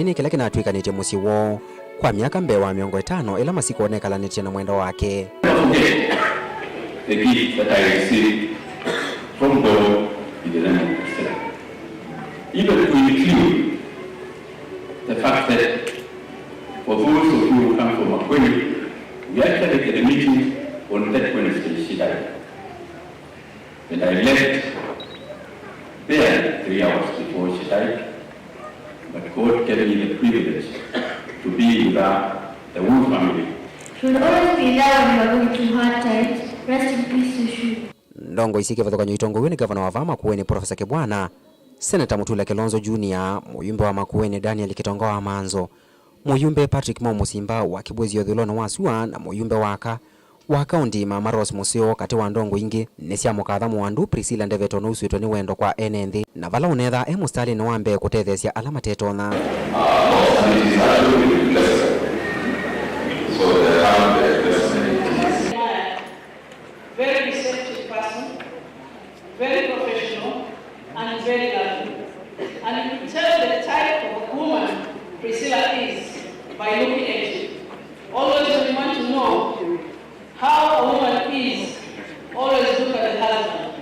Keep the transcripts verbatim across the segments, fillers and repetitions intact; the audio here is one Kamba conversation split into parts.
Nĩ kĩla kĩnatw'ĩkanĩtye mũsyĩ woo kwa myaka mbee wa mĩongo ĩtano ĩla Masika ũnekalanĩtye na mwendwa wake. Never forget the gift that I received from God in the name of Christ. Even to include the fact that for those of you who come from Makueni, we actually had a meeting on that Wednesday, she died. And I left there three hours before she died, but God gave me the privilege to be with her, the whole family. She will always be there when we are going through hard times. Rest in peace, Susu. Ndongoi syĩ kĩvathũkany'o itongoew'e nĩ ngavana wa vaa Makueni, Professor Kibwana, Seneta Mutula Kilonzo Junior, mũyumbe wa Makueni Daniel Kitonga wa Manzo, mũyumbe Patrick Mau Musimba wa Kibwezi ũthũĩlonĩ wa sua, na mũyumbe wa aka wa kaũnti Mama Rose Museo, katĩ wa ndongoi ingĩ, nĩsyamũkatha Mwandu Priscilla Ndeveto nũusĩtwe nĩ wendo kwa ene nthĩ, na vala ũnethaa e mũsitalĩnĩ wa mbee kũtetheesya ala matetonya. Our most needy is actually blessed. So the hand that blessed is. Very receptive person, very professional, and very loving. And you can tell the type of woman Priscilla is by looking at you. Always when you want to know how a woman is, always look at the husband.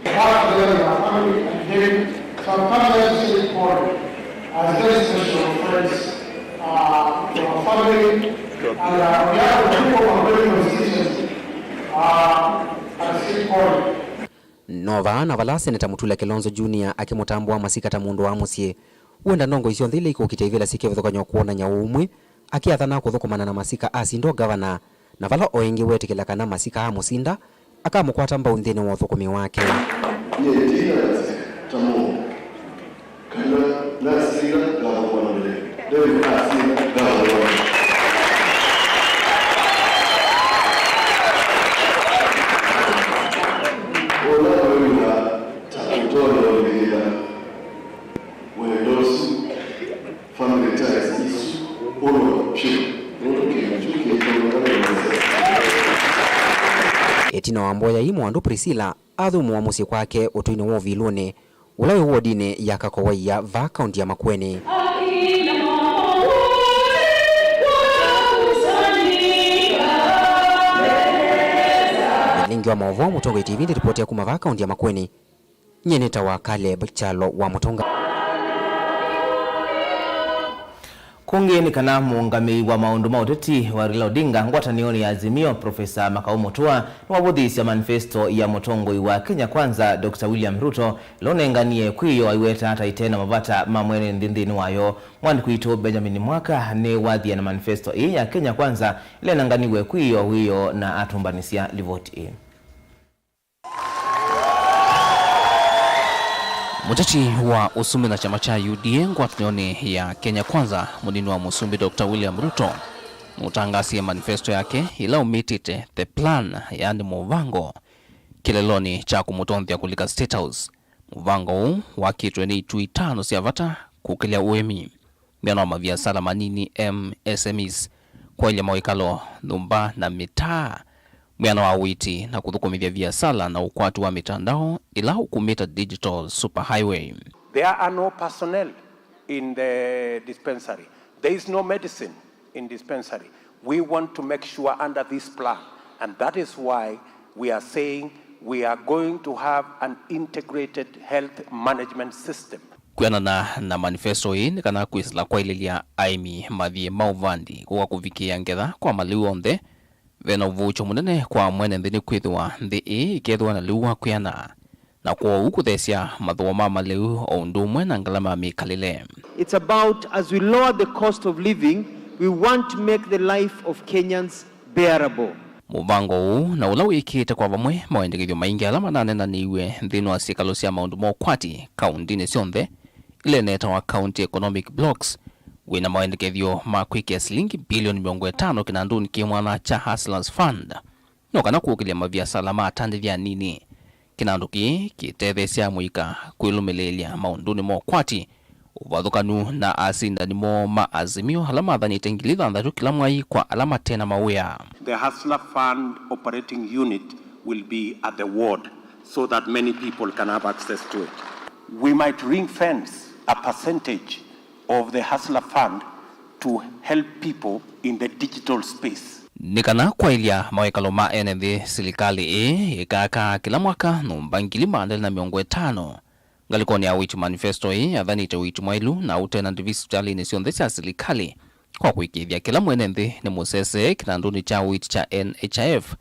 Back to them, our family and him. So I'm coming here to say pole as very special friends, uh, to our family and, uh, on behalf of the people of our very constituency, uh, I say pole. No vaa na vala Seneta Mutula Kilonzo Junior akĩmũtambũa Masika ta mũndũ wa mũsyĩ, wenda ndongoi syonthe ila ikũkitya ivĩla syĩ kĩvathũkany'o kwonany'a ũũmwe, akĩathana kũthũkũmana na Masika asinda ũngavana, na vala o ĩngĩ weetĩkĩla kana Masika amũsinda, akamũkwata mbau nthĩnĩ wa ũthũkũmi wake. Nyie ndina Masika ta mũndũ. Kana nasila ngavũanĩle, David asila ngavũanĩle. Ũla wĩw'a ta ũtonya ũlĩkĩla wendo ũsu, family ties isu, ũno vyũ, nũndũ kĩndũ kyu kĩitũmĩka nĩ Moses. Ĩtina wa mboya ii, Mwandu Priscilla athũmũa mũsyĩ kwake ũtũinĩ wa Ũvilũnĩ, ũla wĩ wodinĩ ya Kakowaia, vaa kaũnti ya Makueni. Vilingi wa maũvoo, Mũtongoi T V ndĩripotia kuma vaa kaũnti ya Makueni, nyie nĩtawa Caleb Kyalo wa Mũtũnga. Kũngĩ nĩ kana mũũngamĩi wa maũndũ ma ũteti wa Raila Odinga ngwatanĩonĩ ya Azimio, Profesa Makau Mũtũa, nĩwavũthĩĩsya manifesto ya mũtongoi wa Kenya Kwanza, Doctor William Ruto, ĩla ũnenganie kwĩoo aiweta ta ĩte na mavata ma mwene nthĩ nthĩnĩ wayo. Mwandĩki witũ Benjamin Mwaka nĩwathie na manifesto ĩĩ ya Kenya Kwanza ĩla ĩnenganiwe kwĩoo wĩoo na atũmbanĩsya livoti ĩĩ. Mũteti wa ũsumbĩ na kyama kya U D A ngwatanĩonĩ ya Kenya Kwanza, mũnini wa mũsumbĩ Doctor William Ruto, nũtangaasie manifesto yake ĩla ũmĩtĩte The Plan, yaani mũvango, kĩlelonĩ kya kũmũtonthea kũlika State House. Mũvango ũũ wakĩtwe nĩ itui itano sya vata: kũkĩlya ũĩmi, mwĩano wa maviasala manini, M S M Es, kwaĩlya mawĩkalo, nyũmba na mĩtaa, mwĩano wa ũiiti na kũthũkũmĩthya viasala na ũkwati wa mĩtandao ĩla ũkumĩta digital superhighway. There are no personnel in the dispensary. There is no medicine in dispensary. We want to make sure under this plan, and that is why we are saying we are going to have an integrated health management system. Kwĩanana na manifesto ĩĩ, nĩ kana kwĩsĩla kwaĩlĩlya aĩmi mathyĩ ma ũvandi kũka kũvikĩĩa ngetha kwa malĩu onthe, ve na ũvuũkyo mũnene kwa mwene nthĩ nĩkwĩthĩwa nthĩ ĩĩ ĩkethĩwa na lĩu wa kwĩana, na kwoou kũtheesya mathooa ma malĩu o ũndũ ũmwe na ngalama ya mĩkalĩle. It's about, as we lower the cost of living, we want to make the life of Kenyans bearable. Mũvango ũũ na ũla wĩkĩĩte kwa vamwe mawendekethyo maingĩ ala mananenanĩiw'e nthĩnĩ wa syĩkalo sya maũndũ ma ũkwati kaũntĩnĩ syonthe, ila inetawa County Economic Blocks, wĩ na mawendekethyo ma kwĩkĩa silingi bilioni mĩongo ĩtano kĩnandũnĩ kĩ mwanya kya Hustlers Fund, no kana kũkĩlya maviasala ma atandĩthya anini. Kĩnandũ kĩĩ kĩtetheesya amũika kwĩlũmĩlĩĩlya maũndũnĩ ma ũkwati, ũvathũkanu na asindani moo ma Azimio ala mathanĩte ngili thanthatũ kĩla mwai kwa ala mate na mawĩa. The Hustler Fund Operating Unit will be at the ward so that many people can have access to it. We might ring fence a percentage of the Hustler Fund to help people in the digital space. Nĩ kana kwaĩlya mawĩkalo ma ene nthĩ, silikalĩ ĩĩ ĩkaakaa kĩla mwaka nyũmba ngili maana elĩ na mĩongo ĩtano. Ngalĩkonĩ ya ũiiti, manifesto ĩĩ yathanĩte ũiiti mwaĩlu na ũte na ndĩvi sivitalĩnĩ syonthe sya silikalĩ kwa kũĩkĩĩthya kĩla mwene nthĩ nĩ mũsesee kĩnandũnĩ kya ũiiti kya N H I F,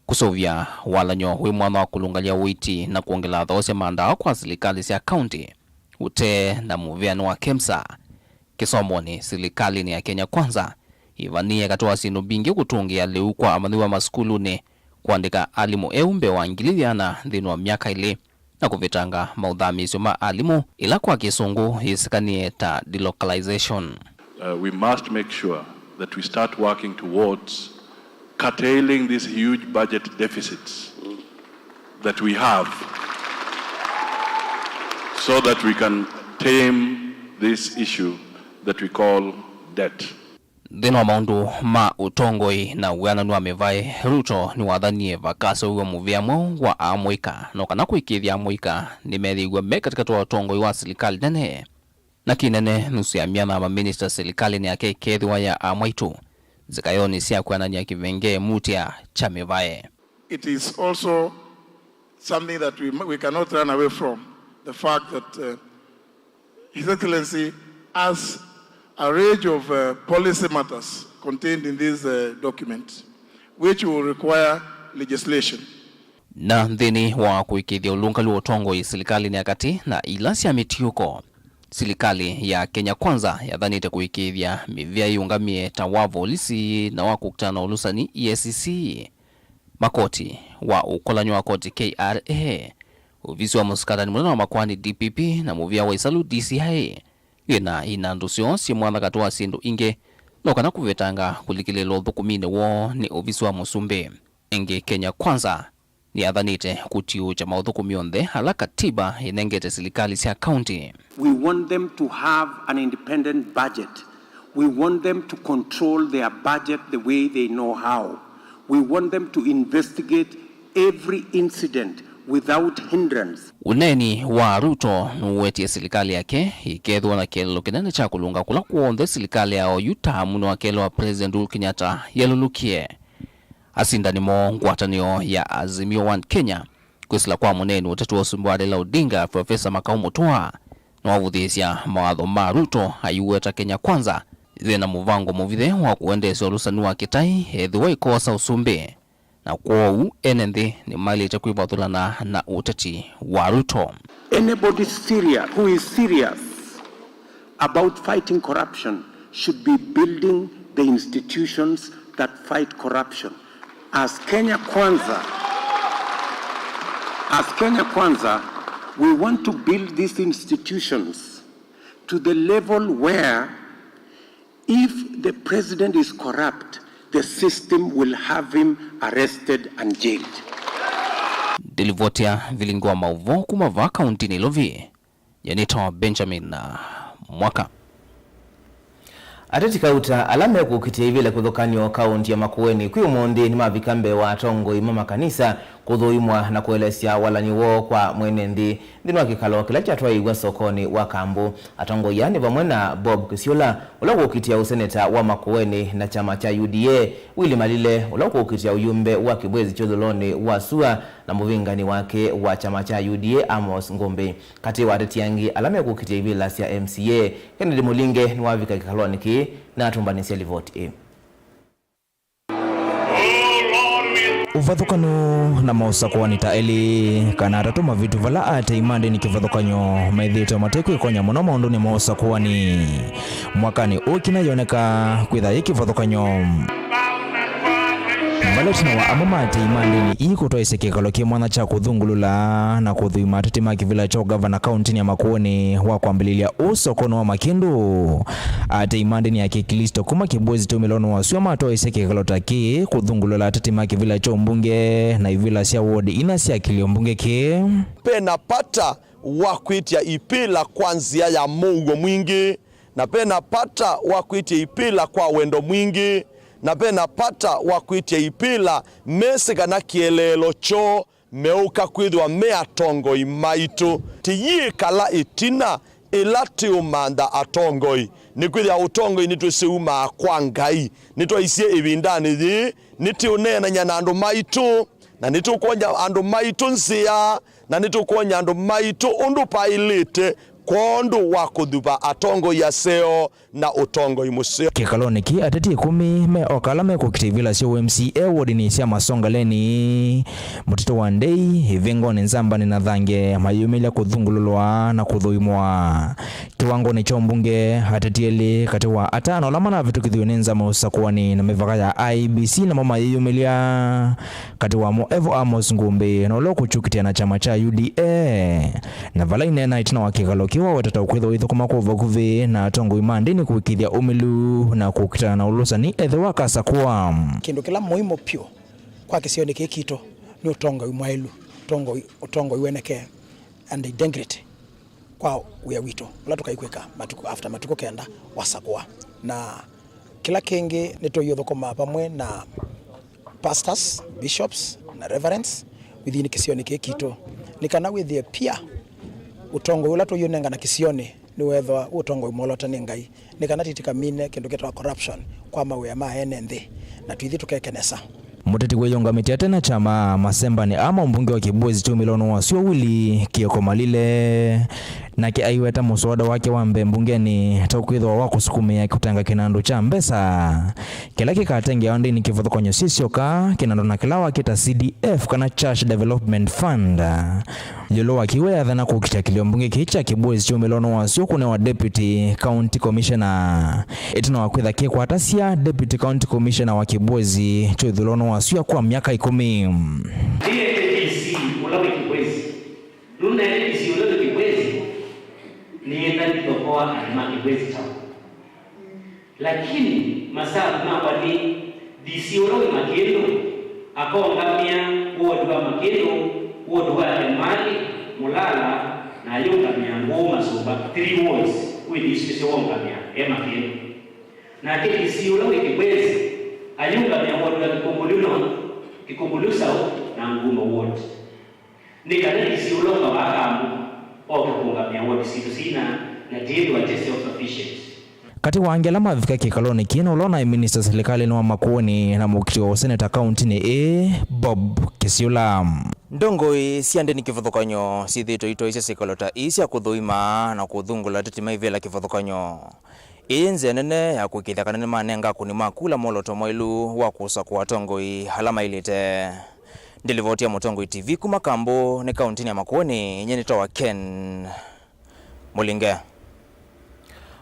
kũseũvya walany'o wĩ mwanya wa kũlũngalya ũiiti na kwongela thooa sya mandawa kwa silikalĩ sya kaunti, ũtee na mũvĩanĩ wa KEMSA. Kĩsomonĩ, silikalĩnĩ ya Kenya Kwanza ĩvanĩĩe katĩ wa syĩndũ mbingĩ kũtũngĩa lĩu kwa amanyĩw'a masukulunĩ, kũandĩka alimũ eũ mbee wa ngili ĩana nthĩnĩ wa myaka ĩlĩ, na kũvetanga maũthamĩĩsyo ma alimũ, ĩla kwa Kĩsũngũ yĩsĩkanĩe ta delocalization. Uh, we must make sure that we start working towards curtailing these huge budget deficits that we have, so that we can tame this issue that we call debt. Nthĩnĩ wa maũndũ ma ũtongoi na wĩananu wa mĩvaĩ, Ruto nĩwathanie vakaseũvw'a mũvĩa mweũ wa Aamũika, no kana kũĩkĩĩthya Aamũika nĩmethĩiw'a me katĩkatĩ wa ũtongoi wa silikalĩ nene. Na kĩnene, nusu ya mĩana ya maminista silikalĩnĩ yake ĩkeethĩwa ya Aamwaitũ nzĩkayonĩ sya kwĩanany'a kĩvengee mutĩa kya mĩvaĩ. It is also something that we, we cannot run away from, the fact that, uh, His Excellency has a range of, uh, policy matters contained in this, uh, document, which will require legislation. Na nthĩnĩ wa kũĩkĩĩthya ũlũngalu wa ũtongoi silikalĩnĩ ya katĩ na ila sya mĩtiũko, silikalĩ ya Kenya Kwanza yathanĩte kũĩkĩĩthya mĩvĩa yĩũngamĩe ta wa volisi na wa kũkitana na ũlũsani, E A C C, makoti, wa ũkolany'o wa koti, K R A, ovisi wa mũsikatani mũnene wa makoani, D P P, na mũvĩa wa ĩsalũ, D C I. Yĩna inandũ syoo syĩ mwanya katĩ wa syĩndũ ingĩ, no kana kũvetanga kũlikĩlĩĩlwa ũthũkũminĩ woo nĩ ovisi wa mũsumbĩ. Ĩngĩ, Kenya Kwanza nĩyathanĩte kũtiũũkya maũthũkũmi onthe ala katiba ĩnengete silikalĩ sya kaunti. We want them to have an independent budget. We want them to control their budget the way they know how. We want them to investigate every incident without hindrance. Ũneeni wa Ruto nũwetie silikalĩ yake ĩkethĩwa na kĩeleelo kĩnene kya kũlũnga kũla kw'onthe silikalĩ ya oyu taamu nĩwakelwa President Uhuru Kenyatta yelũlũkie. Asindani moo ngwatanĩo ya Azimio One Kenya, kwĩsĩla kwa mũneeni ũteti wa ũsumbĩ wa Raila Odinga, Profesa Makau Mũtũa, nĩwavũthĩĩsya mawatho ma Ruto aiweta Kenya Kwanza yĩna mũvango mũvithe wa kũendeesya ũlũsani wa kĩtai ethĩwa ĩkoosa ũsumbĩ, na kwoou ene nthĩ nĩmaĩlĩte kwĩvathũlana na ũteti wa Ruto. Anybody serious, who is serious about fighting corruption should be building the institutions that fight corruption. As Kenya Kwanza, as Kenya Kwanza, we want to build these institutions to the level where if the president is corrupt, the system will have him arrested and jailed. Ndilivoti ya vilingi wa maũvoo kuma vaa kaunti Nairobi. Nyie nĩtawa Benjamin, uh, Mwaka. Ateti kauta ala mekũkitĩa ivĩla kĩvathũkany'o kaunti ya Makueni kwĩ ũmũnthĩ nĩmavika mbee wa atongoi ma makanisa kũthũimwa na kũelesya walany'o woo kwa mwene nthĩ nthĩnĩ wa kĩkalo kĩla kyatwaĩiw'a sokonĩ wa Kambũ. Atongoi aa nĩ vamwe na Bob Kĩsyũla, ũla ũkũkitĩa ũseneta wa Makueni na kyama kya U D A, Willy Malile, ũla ũkũkitĩa ũyumbe wa Kĩbwezi kya ũthũlonĩ wa sua, na mũvĩngani wake wa kyama kya U D A, Amos Ngũmbĩ. Katĩ wa ateti angĩ ala mekũkitĩa ivĩla sya M C A, Kennedy Mũlinge nĩwavika kĩkalonĩ kĩĩ na atũmbanĩsya livoti ĩĩ. Ũvathũkanu na maũsakũani ta elĩ kana atatũ mavitu vala atei ma ndĩni kĩvathũkany'o methĩĩtwe matekwĩkonya mũno maũndũnĩ ma ũsakũani. Mwakanĩ ũũ kĩna yoneka kwĩtha yĩ kĩvathũkany'o. Vala ĩtina wa amwe ma atei ma ndĩni ii kũtwaĩsya kĩkalo kĩ mwanya kya kũthũngũlũla na kũthũima ateti ma kĩvĩla kya ũgavana kaũntĩnĩ ya Makueni wa kwambĩlĩlya ũũ sokonĩ wa Makĩndũ, atei ma ndĩni ya Kĩklĩsto kuma Kĩbwezi tũmĩlonĩ wa sua matwaĩsye kĩkalo ta kĩĩ kũthũngũlũla ateti ma kĩvĩla kya ũmbunge na ivĩla sya wodi ina sya kĩlio mbunge kĩĩ. Pena pata wa kwĩtya ipĩla kwa nzĩa ya mũuo mwingĩ, na pena pata wa kwĩtya ipĩla kwa wendo mwingĩ, na pena pata wa kwĩtya ipĩla mesĩ kana kĩeleelo kyoo meũka kwĩthĩwa me atongoi maitũ. Tĩyĩkala ĩtina Ĩla tĩũmantha atongoi, nĩkwĩthĩa ũtongoi nĩtwĩsĩ umaa kwa Ngai. Nĩtwaisye ĩvindanĩ yĩĩ, nĩtĩũneenany'a na andũ maitũ, na nĩtũkwony'a andũ maitũ nzĩa, na nĩtũkwony'a andũ maitũ ũndũ paĩlĩte kwondũ wa kũthuva atongoi aseo na ũtongoi mũseo. Kĩkalonĩ kĩĩ, ateti ĩkũmi me oka ala mekũkita ivĩla sya ũ M C A wodinĩ sya Masongaleni, Mũtitũ wa Ndei, Ĩvĩngonĩ, Nzambanĩ na Thange mayĩyumĩlya kũthungulũlwa na kũthũimwa. Kĩwangonĩ kya ũmbunge, ateti elĩ katĩ wa atano ala manavĩtũkĩthiw'e nĩ nzama ũsakũanĩ na mĩvaka ya I E B C namo mayĩyumĩlya. Katĩ wamo evo Amos Ngũmbĩ, na ũla ũkũkyũkĩtĩa na kyama kya U D A. Na vala ineena ĩtina wa kĩkalo kĩu, waweta ta ũkwĩthĩwa ũithũkũma kwa vakuvĩ na atongoi ma ndĩni kũĩkĩĩthya ũmĩlu na kũkitana na ũlũsani ethĩwa akasakũa. Kĩndũ kĩla mũimu vyũ kwa kĩsionĩ kĩĩ kitũ nĩ ũtongoi mwaĩlu, ũtongoi, ũtongoi weneke and integrity kwa wĩa witũ ũla tũkaikwĩka matukũ, after matukũ kenda wasakũa. Na kĩla kĩngĩ nĩtũiũthũkũma vamwe na pastors, bishops na reverends within kĩsionĩ kĩĩ kitũ, nĩ kana wĩthĩe pia ũtongoi ũla tũiũnengana kĩsionĩ nĩwethwa ũtongoi mwolota nĩ Ngai, nĩ kana tĩtĩkamine kĩndũ kĩtawa corruption kwa mawĩa ma ene nthĩ, na twĩthi tũkeke nesa. Mũteti wĩyũngamĩtye ate na kyama masembanĩ aa ma ũmbunge wa Kĩbwezi kyumĩlonĩ wa syũa Willy Kioko Malile, nake aiweta mũswada wake wa mbee mbungenĩ ta ũkwĩthĩwa wa kũsukumĩa kũtenga kĩnandũ kya mbesa kĩla kĩkatengeawa ndĩni kĩvathũkany'o syĩ syoka, kĩnandũ na kĩla wakĩta C D F kana Church Development Fund. Ĩũlũ wa kĩu, eathana kũkitĩa kĩlio mbunge kĩĩ kya Kĩbwezi kyumĩlonĩ wa syũa kũnewa Deputy County Commissioner. Ĩtina wa kwĩtha kĩkwatasya, Deputy County Commissioner wa Kĩbwezi kyũthũlonĩ wa syũa kwa myaka ĩkũmi. Nĩnĩte D C ũla wĩ Kĩbwezi. Nũnaete D C ũla wĩ Kĩbwezi, nĩenda ndithokoa andũ ma Kĩbwezi Town. Lakini masavu makwa nĩ D C ũla wĩ Makĩndũ akongamĩa ward wa Makĩndũ, ward wa Emalĩ, Mũlala, na ayũngamĩa Ngũũ, Masũmba, three wards wĩ D C ũseo wongamĩa e Makĩndũ. Nake D C ũla wĩ Kĩbwezi ayũngamĩa ward wa Kĩkũmbũlũ North, Kĩkũmbũlũ South, na Ngumo ward. Nĩ kana D C ũla ũkavaa kamũ oke kũũngamĩa ward sitũ syĩna, na tĩĩthĩwa tĩ self-sufficient. Katĩ wa angĩ ala mavika kĩkalonĩ kĩĩ nĩ ũla ũnaĩ minista silikalĩnĩ wa Makueni na mũkitĩo wa ũseneta kauntinĩ ĩĩ, Bob Kĩsiũla. Ndongoi sya ndĩni kĩvathũkany'o syĩthĩĩtwe itoisya syĩkalo ta ii sya kũthũima na kũthungũla ateti ma ivĩla kĩvathũkany'o. Ĩĩ nzĩa nene ya kũĩkĩĩthya kana nĩmanenga akũni ma kula mwolooto mwaĩlu wa kũsakũa atongoi ala maĩlĩte. Ndilivoti ya Mũtongoi T V kuma Kambũ nĩ kauntinĩ ya Makueni, nyie nĩtawa Ken Mũlinge.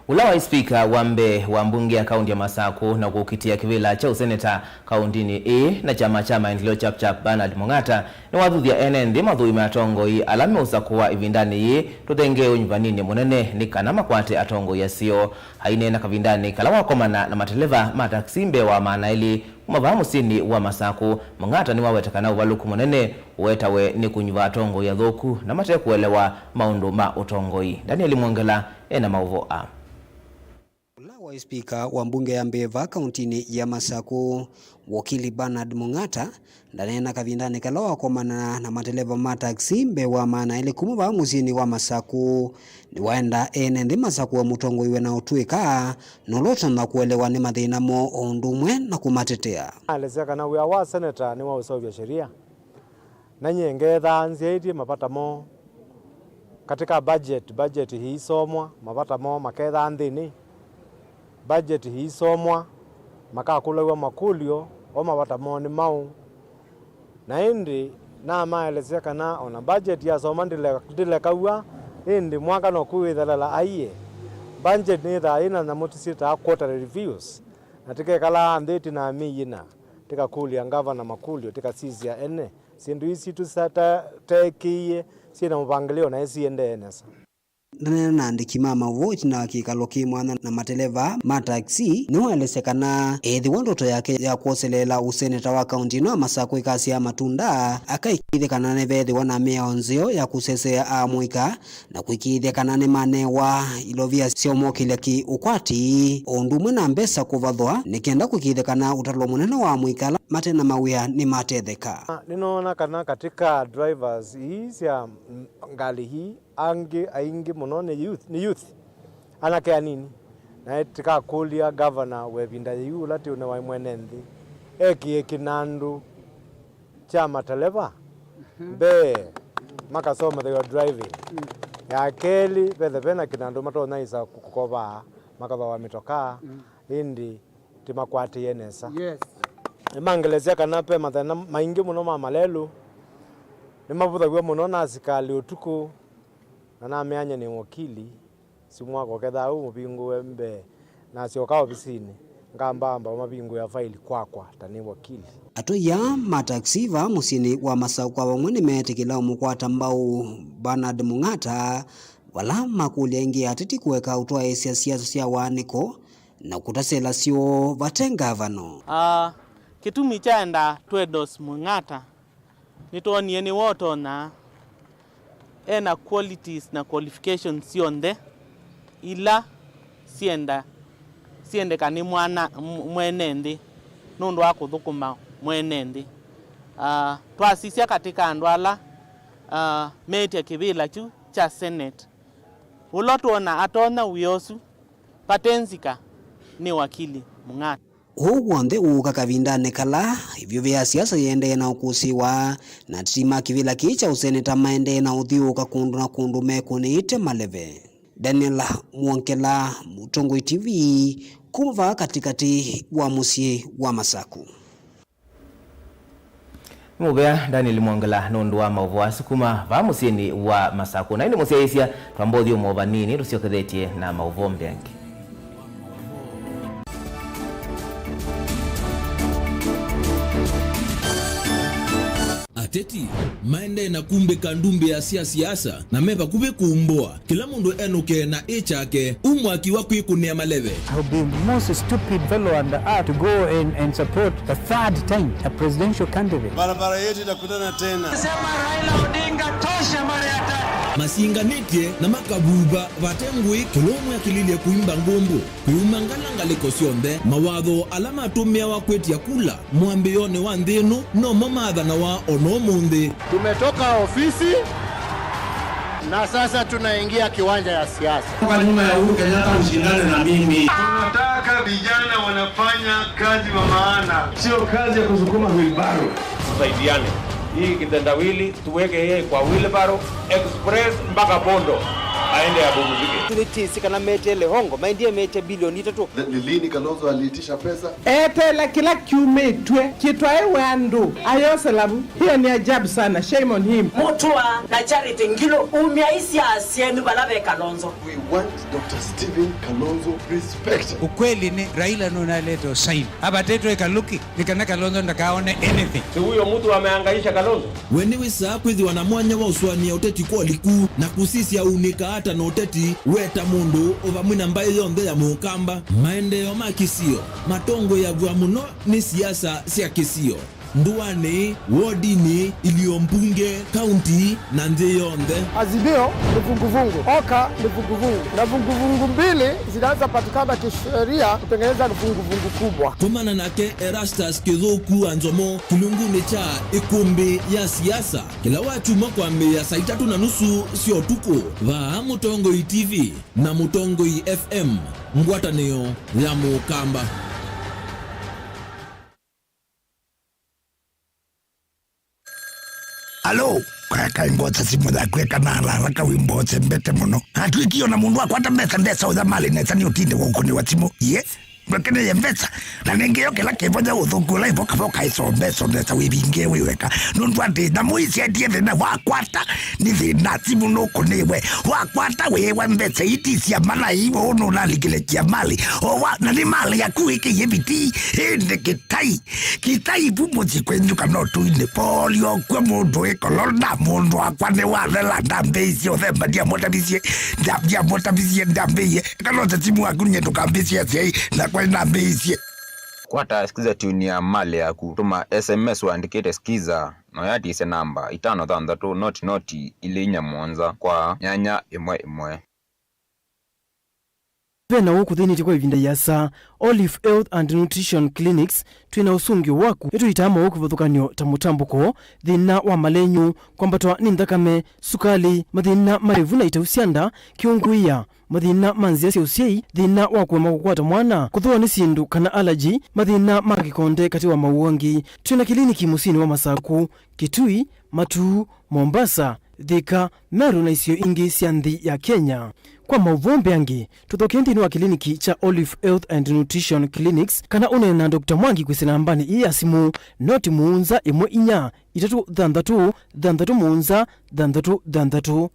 Ũla waĩ spika wa mbee wa mbunge ya kaunti ya Masakũ na kũkitĩa kĩvĩla kya ũseneta kauntinĩ ĩĩ na kyama kya Maendeleo Chap Chap, Bernard Mung'ata, nĩwathuthya ene nthĩ mathũime atongoi ala meũsakũa ĩvindanĩ yĩĩ tũthengee ũnyuvaninĩ mũnene nĩ kana makwate atongoi aseo. Aineena kavindanĩ kala wakomana na mateleva ma taxi mbee wa maana elĩ kuma vaa mũsyĩnĩ wa Masakũ, Mung'ata nĩwaweta kana ũvalũku mũnene ũetawe nĩ kũnyuva atongoi athũku na mate kũelewa maũndũ ma ũtongoi. Daniel Mwongela ena maũvoo aa. Ũla waĩ spika wa mbunge ya mbee vaa kauntinĩ ya Masakũ, wakili Bernard Mung'ata, ndaneena kavindanĩ kala wakomana na mateleva ma taxi mbee wa maana elĩ kuma vaa mũsyĩnĩ wa Masakũ. Nĩwaenda ene nthĩ masakũe mũtongoi wĩna ũtũĩka, na ũla ũtonya kũelewa nĩ mathĩna moo o ũndũ ũmwe na kũmatetea. Naelesya kana wĩa wa seneta nĩ wa ũseũvya sheria. Na nyie ngethaa nzyaĩtye mavata moo. Katika budget, budget iisomwa, mavata moo makethaa nthĩnĩ. Budget iisomwa, makakũlaw'a makũlyo, o mavata moo nĩ maũ. Na ĩndĩ namaelesya kana ona budget yasoma ndĩle-, ndĩlekaw'a, ĩndĩ mwaka noku wĩthelela aiye. Budget nĩthaa yĩna nyamũ tũsyĩtaa quarterly reviews, na tĩkekalaa nthĩ ĩtina ya myei yĩna, tĩkakũlya ngavana makũlyo, tĩkasisya ene. Syĩndũ ii sitũ sitateekĩie syĩ na mũvangĩlĩo naĩ siendee nesa. Ndaneena na andĩki ma maũvoo ĩtina wa kĩkalo kĩ mwanya na mateleva ma taxi, nĩwaelesya kana ethĩwa ndoto yake ya kwoseleela ũseneta wa kaunti ĩno ya Masakũ ĩkasyaa matunda, akaĩkĩĩthya kana nĩvethĩwa na mĩao nzeo ya kũsesea amũika na kũĩkĩĩthya kana nĩmanewa ilovia sya ũmokĩlya kĩ-ũkwati, o ũndũ ũmwe na mbesa kũvathwa, nĩ kenda kũĩkĩĩthya kana ũtalo mũnene wa amũika ala mate na mawĩa nĩmatetheka. Nĩnoona kana katika drivers ii sya, mm, ngalĩ ii, Angĩ aingĩ mũno nĩ youth, nĩ youth, anake anini. Na tĩkakũlya gavana wa ĩvinda yĩu ũla tĩ ũne waĩ mwene nthĩ, ekĩe kĩnandũ kya mateleva mbee, makasomethew'a driving. Ya kelĩ, vethe vena kĩnandũ matonya ĩsa kũkova, makathooa mĩtokaa, ĩndĩ tĩmakwatĩe nesa. Yes. Nĩmangelesya kana ve mathĩna maingĩ mũno ma malelũ nĩmavũthaw'a mũno na asikalĩ ũtukũ, na nameany'a nĩ wakili. Simũ wakwa ũkethaa wĩ mũvingũe mbee, nasyoka ovisinĩ, ngamba amba ũmavingũĩa faili kwakwa ta nĩ wakili. Atũi aa ma taxi vaa mũsyĩnĩ wa Masakũ kwa vamwe nĩmeetĩkĩla ũmũkwata mbau Bernard Mung'ata, vala makũlya ĩngĩ ateti kũeka ũtwaĩĩsya siasa sya waanĩko na kũtasya ĩla syoo vate ngavano. Ah, kĩtumi kyaenda tũ endorse Mung'ata, nĩtwonie nĩwe ũtonya, ena qualities na qualifications syonthe ila syenda, syendeka nĩ mwana, m-, mwene nthĩ, nũndũ wa kũthũkũma mwene nthĩ. Ah, twasisya katĩ ka andũ ala, ah, meĩtye kĩvĩla kyu kya Senate, ũla twona atonya wĩa ũsu, vate nzika, nĩ wakili Mung'ata. Ũu w'onthe ũũka kavindanĩ kala ĩvyũvĩ ya siasa yĩendee na ũkũsĩĩwa, na ateti ma kĩvĩla kĩĩ kya ũseneta maendee na ũthyũũka kũndũ na kũndũ mekũnĩĩte maleve. Daniel Mwongela, Mũtongoi T V, kuma vaa katĩkatĩ wa mũsyĩ wa Masakũ. Nĩ mũvea Daniel Mwongela nũndũ wa maũvoo asu kuma vaa mũsyĩnĩ wa Masakũ. Na ĩndĩ mũsyaĩĩsya, twamba ũthyũmũa vanini, tũsyokethetye na maũvoo mbee angĩ. Ateti maendee na kumbĩka ndumbĩa sya siasa na me vakuvĩ kumbũa. Kĩla mũndũ enũke na ĩ kyake, u mwaki wa kwĩkũnĩa maleve. I would be the most stupid fellow on the earth to go and, and support the third time a presidential candidate. Barabara yetu itakutana tena. Sema Raila Odinga tosha mara ya tatu. Masinganĩtye na makavuva vate ngũĩ, kĩla ũmwe akĩlilye kũimba ngũmbũ, kwĩuma ngala ngalĩko syonthe. Mawatho ala matũmĩawa kwĩtya kula mwambĩĩonĩ wa nthĩ ĩno nomo maathanawa o na ũmũnthĩ. Tumetoka ofisi na sasa tunaingia kiwanja ya siasa. Toka nyuma ya Uhuru Kenyatta ushindane na mimi. Tunataka vijana wanafanya kazi wa maana, sio kazi ya kusukuma wheelbarrow. Tusaidiane. Hii kitendawili tuweke yeye kwa wheelbarrow express mpaka Bondo aende apumzike. Nĩtĩsĩ kana meteele hongo, maendie mete bilioni itatũ. Ni lini Kalonzo aliitisha pesa? Eteela kĩla kyumĩtw'e kĩtwaĩwe andũ ayosela vu. Hiyo ni ajabu sana. Shame on him. Mutua na Charity Ngilu umya isya syenu vala ve Kalonzo. We want Doctor Stephen Kalonzo respect. Ukweli ni Raila nunalete usaini. Avatĩtwe ĩkalũki nĩ kana Kalonzo ndakaone anything. Si huyo mtu amehangaisha Kalonzo? We nĩwĩsaa kwĩthĩwa na mwanya wa ũsũanĩa ũteti kwa ũliku na kũsisya ũunĩkaa ata na ũteti weta mũndũ o vamwe na mbaĩ yonthe ya Mũkamba. Maendeeo ma kĩsio matongoeaw'a mũno nĩ siasa sya kĩsio, ndũanĩ, wodinĩ, ilio mbunge, kaunti, na nthĩ yonthe. Azimio ni vuguvugu, OKA ni vuguvugu, na vuguvugu mbili zinaanza patikana kisheria kutengeneza vuguvugu kubwa. Komana nake Erastus Kĩthũku wa Nzomo kĩlungunĩ kya ĩkũmbĩ ya siasa kĩla wakyumwa kwambĩĩa saa itatũ na nusu sya ũtukũ vaa Mũtongoi T V na Mũtongoi F M, ngwatanĩo ya Mũkamba. Alo, kakai ngwota simũ yaku eka na haraka wĩmbote mbete mũno. Atwĩkie ona mũndũ akwata mbesa, mbesa ũya malĩ nesa nĩ ũtinde wa ũkũnĩwa simũ. Ye, ndwekeneye mbesa. Na nĩngĩ yo kĩla kĩvonya ũthũku ũla ĩvoka voka ĩsombe, sombe sa wĩvinge wĩ weka. Nũndũ atĩ nyamũ ici atie thĩna wakwata, nĩ thĩna simũ nũkũnĩwe. Wakwata wĩwa mbesa iti cia malai, ũũ nũnalikĩle cia malĩ. O wa, na nĩ malĩ yaku wĩkĩie biti, ĩndĩ kĩtai. Kĩtai vu mũsyĩ kwenyu kana ũtũinĩ. Polio kw'o mũndũ wĩ kolona, mũndũ wakwa nĩ wathela, ndambĩĩisye ũthemba, ndiamũtavisye, nda-, ndiamũtavisye, ndambĩĩie. Kana ũte simũ waku nye ndũkambĩĩsye asyai, nakwa nĩnambĩĩisye. Kwata Skiza tune ya malĩ yaku, tũma S M S ũandĩkĩte Skiza, na ũyatisye namba itano thanthatũ noti noti ilĩ inya mũonza kwa nyanya ĩmwe ĩmwe. Ve na ũũ kũthĩnĩtye kwa ĩvinda ĩasa. Olive Health and Nutrition Clinics, twĩ na ũsũngĩo waku. Nĩtũitaa mowau kĩvathũkany'o ta mũtambũko, thĩna wa malenyu, kwambatwa nĩ nthakame, sukalĩ, mathĩna ma ĩvu na itau sya nda, kĩũngũĩa, mathĩna ma nzĩa sya ũsyai, thĩna wa kũema kũkwata mwana, kũthũwa nĩ syĩndũ kana allergy, mathĩna ma kĩkonde katĩ wa maũũ angĩ. Twĩ na kĩliniki mũsyĩnĩ wa Masaku, Kitui, Matuu, Mombasa, Thika, Meru na isio ingĩ sya nthĩ ya Kenya. Kwa maũvoo mbeange, tũthokee nthĩnĩ wa kĩliniki kya Olive Health and Nutrition Clinics kana ũneene na Doctor Mwangi kwĩsĩla nambanĩ ĩĩ ya simũ, noti mũonza ĩmwe inya itatũ thanthatũ thanthatũ mũonza thanthatũ thanthatũ.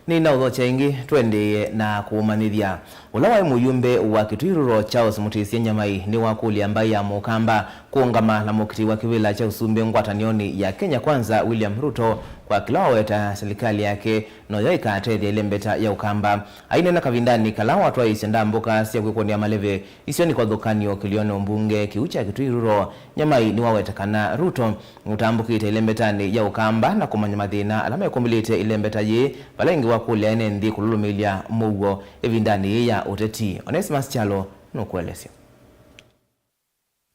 Nĩnaũthokya ĩngĩ, tũendeeye na kũũmanyĩthya. Ũla waĩ mũyumbe wa Kitui Rural, Charles Mutisya Nyamai, nĩwakũlya mbaĩ ya Mũkamba kũũngama na mũkiti wa kĩvĩla kya ũsumbĩ ngwatanĩonĩ ya Kenya Kwanza, William Ruto, kwa kĩla waweta silikalĩ yake noyo ĩkatethya ĩlembeta ya Ũkamba. Aineena kavindanĩ kala watwaĩĩsye ndambũka sya kwĩkũnĩa maleve isionĩ kwa thũkanĩo kĩlĩonĩ mbunge kĩu kya Kitui Rural, Nyamai nĩwaweta kana Ruto nũtambũkĩte ĩlembetanĩ ya Ũkamba na kũmanya mathĩna ala mekũmĩlĩte ĩlembeta yĩĩ, vala ĩngĩ wakũlya ene nthĩ kũlũlũmĩĩlya mũuo ĩvindanĩ yĩĩ ya ũteti. Onesimus Kyalo nũkũelesya.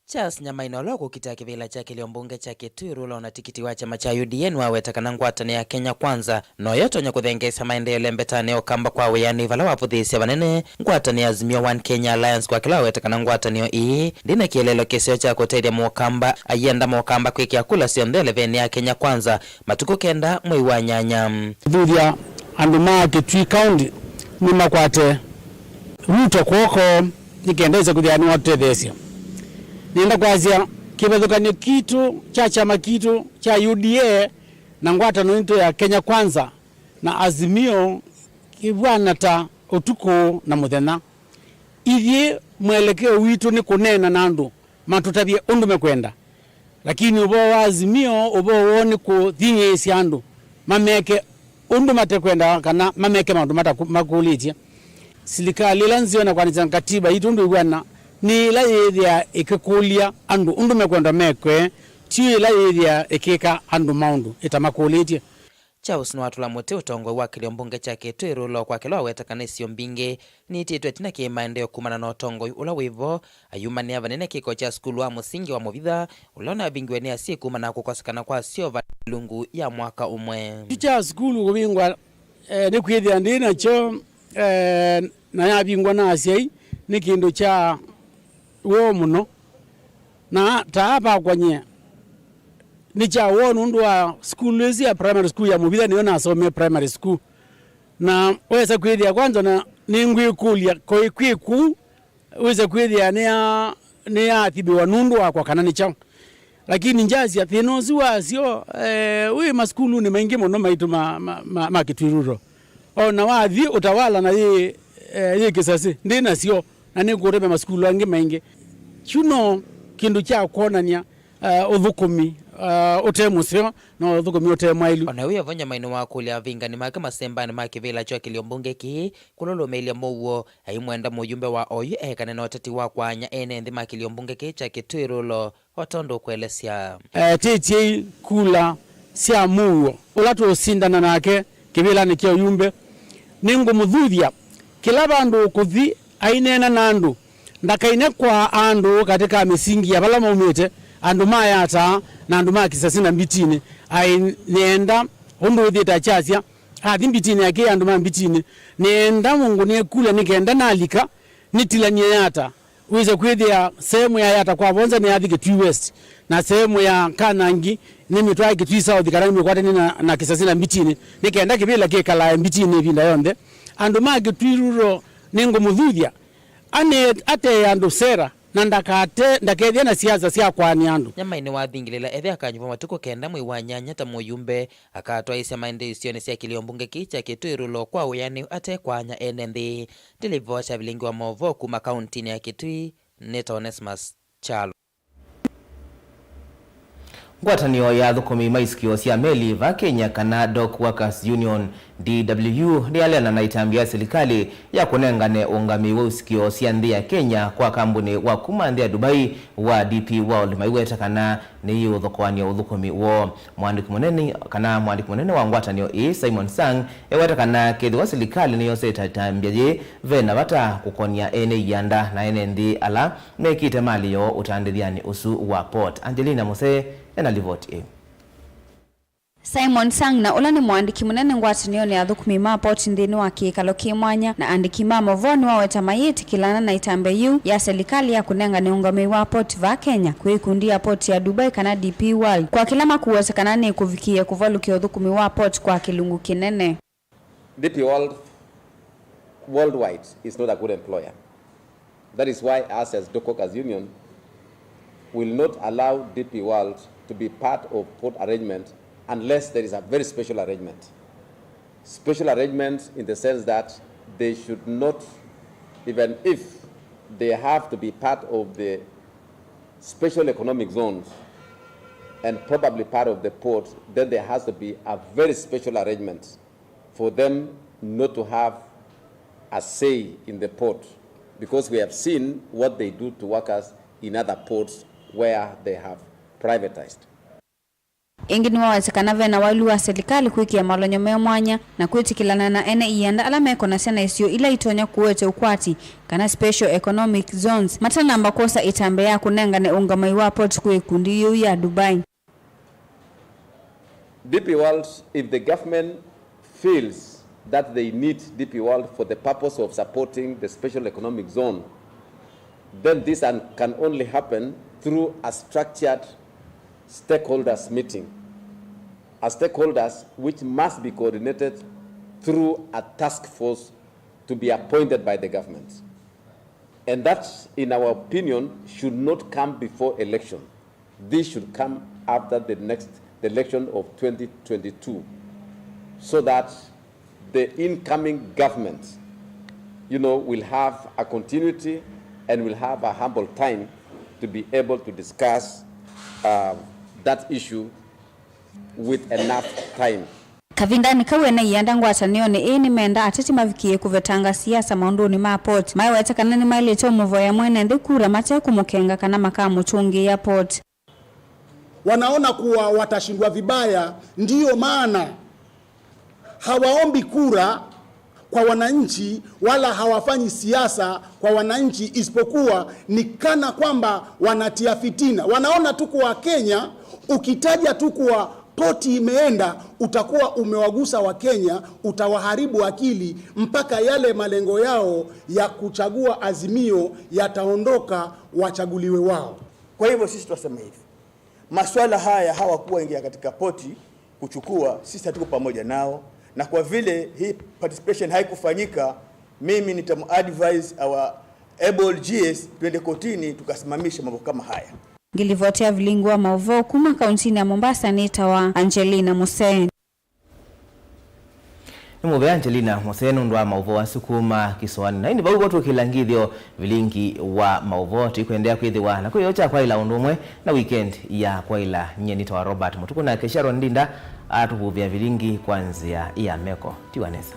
Charles Nyamai, na ũla ũkũkitĩa kĩvĩla kya kĩlĩo mbunge kya Kitui Rural na tikiti wa kyama kya U D A, nĩwaweta kana ngwatanĩo ya Kenya Kwanza noyo ĩtonya kũthengeesya maendeeo ĩlembetanĩ ya Ũkamba kwa wĩanĩu, vala wavũthĩĩsye vanene ngwatanĩo ya Azimio One Kenya Alliance kwa kĩla waweta kana ngwatanĩo ĩĩ ndĩna kĩeleelo kĩseo kya kũtethya Mũkamba, ayenda Mũkamba kwĩkĩa kula syonthe ĩlevenĩ ya Kenya Kwanza matukũ kenda mwei wa nyanya. Kũthuthya andũ ma Kitui County nĩmakwate Ruto kw'oko nĩ kenda ĩse kwĩthĩa nĩwatũtetheesya. Nĩenda kwasya kĩvathũkany'o kitũ kya kyama kitũ kya U D A na ngwatanĩo yitũ ya Kenya Kwanza na Azimio kĩvw'ana ta ũtukũ na mũthenya. Ithyĩ mwelekeo witũ nĩ kũneena na andũ matũtavye ũndũ mekwenda. Lakini ũvoo wa Azimio, ũvoo woo nĩ kũthing'ĩĩsya andũ mameke ũndũ matekwenda kana mameke maũndũ matakũ-, makũlĩtye. Silikalĩ ĩla nzeo na kwanĩsya na katiba yitũ ndwĩw'ana nĩ ĩla yĩthĩa ĩkĩkũlya andũ ũndũ mekwenda mekwe, ti ĩla yĩthĩa ĩkĩka andũ maũndũ ĩtamakũlĩtye. Charles nĩwatũla mũtĩ ũtongoi wa kĩlĩo mbunge kya Kitui Rural kwa kĩla waweta kana isio mbingĩ nĩitĩtwe ĩtina kĩ maendeeo kumana na ũtongoi ũla wĩ vo, ayumanĩa vanene kĩko kya sukulu wa mũsingi wa Mũvitha, ũla ũnavingiwe nĩ asyai kumana na kũkosekana kwa syova ilungu ya mwaka ũmwe. Kyu kya sukulu kũvingwa, eh, nĩ kwĩthĩa ndĩ nakyo, eh, na yavingwa na asyai nĩ kĩndũ kya woo mũno. Na ta apakwany'e nĩ kya woo nũndũ wa sukulu ĩsu ya primary school ya Mũvitha nĩyo nasomie primary school. Na wesa kwĩthĩa kwanza na nĩngwĩkũlya koĩ kwĩ kũu, wĩse kwĩthĩa nĩya-, nĩyaathimĩwa nũndũ wakwa kana nĩ kyaũ. Lakini ngyasya thĩna ũsu wasyo, eh, wĩ masukulunĩ maingĩ mũno maitũ ma, ma, ma, ma Kitui Rural. O na wathi ũtawala na yĩ, eh, yĩ kĩsasĩ, ndĩ nasyo, na nĩkũũtavya masukulu angĩ maingĩ. Kyu no kĩndũ kya kwonany'a, eh, ũthũkũmi, eh, ũte mũseo na ũthũkũmi ũte mwaĩlu. O na wĩ o vo, Nyamai nĩwakũlya avingani make masembanĩ ma kĩvĩla kya kĩlĩo mbunge kĩĩ kũlũlũmĩĩlya mũuo, aimwenda mũyumbe wa oyu ekane na ũteti wa kwaany'a ene nthĩ ma kĩlĩo mbunge kĩĩ kya Kitui Rural, o tondũ ũkũelesya. Etĩtyei kula sya mũuo ũla tũũsindana nake kĩvĩlanĩ kya ũyumbe. Nĩngũmũthuthya kĩla vandũ ũkũthi aineena na andũ. Ndakaine kwa andũ katĩ ka mĩsingi ya vala maumĩte, andũ ma Yatta na andũ ma Kisasi na Mbitinĩ. Aĩ nĩenda ũndũ wĩthĩĩte akyasya, athi Mbitinĩ akĩĩa andũ ma Mbitinĩ, nĩenda mũngũnĩe kula nĩ kenda nalika nĩtilany'e Yatta. Wĩse kwĩthĩa sehemu ya Yatta kwa vonza nĩyathi Kitui West, na sehemu ya Kanangi nĩmĩtwae Kitui South kana nĩmĩkwatanie na, na Kisasi na Mbitinĩ, nĩ kenda kĩvĩla kĩkalae Mbitinĩ ĩvinda yonthe. Andũ ma Kitui Rural nĩngũmũthuthya, ane-, atee andũ sera, na ndakate-, ndakethĩa na siasa sya kwaanĩa andũ. Nyamai nĩwathingĩlĩla ethĩa akanyuvwa matukũ kenda mwei wa nyanya ta mũyumbe, akatwaĩĩsya maendeeo isionĩ sya kĩlĩo mbunge kĩĩ kya Kitui Rural kwa wĩanĩu ate kwaany'a ene nthĩ. Ndĩlivoti ya vilingi wa maũvoo kuma kauntinĩ ya Kitui, nĩ ta Onesmus Kyalo. Ngwatanĩo ya athũkũmi ma isikio sya meli va Kenya kana Dock Workers Union D W U nĩyaleana na ĩtambya ya silikalĩ ya kũnengane ũngamĩi wa ũsikĩo sya nthĩ ya Kenya kwa kambuni wa kuma nthĩ ya Dubai wa D P World, maiweta kana nĩyĩũthokoany'a ũthũkũmi woo. Mũandĩki mũnene, kana mũandĩki mũnene wa ngwatanĩo ĩĩ, Simon Sang, eweta kana kethĩwa silikalĩ nĩyosete ĩtambya yĩĩ, ve na vata kũkonya ene ianda na ene nthĩ ala mekĩte malĩ yoo ũtandĩthyanĩ ũsu wa port. Angelina Musee ena livoti ĩĩ. Simon Sang, na ũla nĩ mũandĩki mũnene ngwatanĩonĩ ya athũkũmi ma port nthĩnĩ wa kĩĩkalo kĩ mwanya na andĩki ma maũvoo, nĩwaweta mayĩtĩkĩlana na ĩtambya yĩu ya silikalĩ ya kũnengane ũngamĩi wa port vaa Kenya kwĩ ĩkundi ya port ya Dubai kana D P World kwa kĩla makũweta kana nĩkũvikĩĩe kũvalũkya ũthũkũmi wa port kwa kĩlungu kĩnene. D P World worldwide is not a good employer. That is why us as DOCOG, as union, will not allow D P World to be part of port arrangement unless there is a very special arrangement. Special arrangement in the sense that they should not, even if they have to be part of the special economic zones and probably part of the port, then there has to be a very special arrangement for them not to have a say in the port, because we have seen what they do to workers in other ports where they have privatized. Ĩngĩ nĩwaweta kana ve na waĩlu wa silikalĩ kwĩkĩa malonyo me mwanya na kwĩtĩkĩlana na ene ianda ala mekonasya na isio ila itonya kũete ũkwati kana special economic zones matanamba kwosa ĩtambya ya kũnengane ũngamĩi wa port kwĩ ĩkundi yĩu ya Dubai. D P World, if the government feels that they need D P World for the purpose of supporting the special economic zone, then this an- can only happen through a structured stakeholders meeting, a stakeholders which must be coordinated through a task force to be appointed by the government. And that, in our opinion, should not come before election. This should come after the next, the election of twenty twenty-two, so that the incoming government, you know, will have a continuity and will have a humble time to be able to discuss, uh, that issue with enough time. Kavindanĩ kau, ene ianda ngwatanĩonĩ ĩĩ nĩmenda ateti mavikĩĩe kũvetanga siasa maũndũnĩ ma port, maiweta kana nĩmaĩlĩte ũmũvoya mwene nthĩ kura mate kũmũkenga kana makamũtũngĩĩa port. Wanaona kuwa watashindwa vibaya, ndiyo maana hawaombi kura kwa wananchi wala hawafanyi siasa kwa wananchi, isipokuwa ni kana kwamba wanatia fitina. Wanaona tu kuwa Kenya, ukitaja tu kuwa poti imeenda, utakuwa umewagusa wa Kenya, utawaharibu akili, mpaka yale malengo yao ya kuchagua Azimio yataondoka, wachaguliwe wao. Kwa hivyo sisi twasema hivi, maswala haya hawakuwa ingia katika poti kuchukua, sisi hatuko pamoja nao, na kwa vile hii participation haikufanyika, mimi nitamu advise our able G S tuende kotini tukasimamishe mambo kama haya. Ngilivoti ya vilingi wa maũvoo kuma kauntinĩ ya Mombasa nĩtawa Angelina Musee. Nĩ mũvea Angelina Musee nũndũ wa maũvoo asu kuma kĩsoanĩ. Na ĩndĩ vau vo tũkĩla ngithyo vilingi wa maũvoo, tũikũendeea kwĩthĩwa na kwĩyoo kya kwaĩla ũndũ ũmwe na weekend ya kwaĩla. Nyie nĩtawa Robert Mũtukũ, nake Sharon Ndinda atũvuvĩa vilingi kwa nzĩa ya meko. Tiwa nesa.